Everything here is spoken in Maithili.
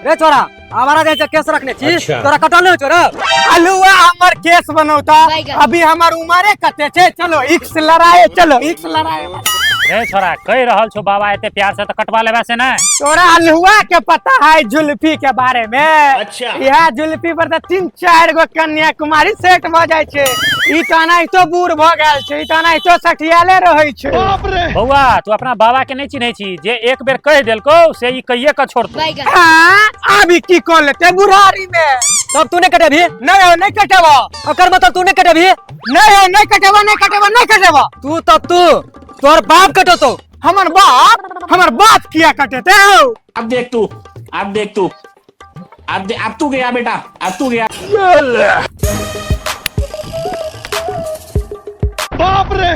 रे छोरा आवारा जे केस रखने छी तोरा कटल नहीं छोरा। अलुआ हमर केस बनौता। अभी हमर उमरे कते छै? चलो इक्स लड़ाए, चलो इक्स लड़ाए। रे छोरा, कहि रहल छौ बाबा एते प्यार से, तऽ कटवा लेबा से नहि? तोरा अलुआ के पता है जुल्फी के बारे में? अच्छा। यह जुल्फी पर तऽ 3-4 गो कन्या कुमारी सेट भऽ जाइ छै। ई तऽ एनाहितो बूढ़ भऽ गेल छै, ई तऽ एनाहितो सठियाले रहै छै। बौआ, तू अपना बाबा के नहि चिन्है छी। जे एक बेर कहि देलकौ से ई कहिये के छोड़तौ। हाँ, अभी की कऽ लेते बुढ़ारी में? तब तू नहीं कटेबी? नहीं हो, नहीं कटेबो। ओकर मतलब तू नहीं कटेबी? नहीं हो, नहीं कटेबो, नहीं कटेबो, नहीं कटेबो। तू तब तू तोहर बाप कटतो। हमर बाप? हमर बाप किया कटेते हो? अब देख तू, अब देख तू, अब तू गया बेटा, अब तू गया। बाप रे।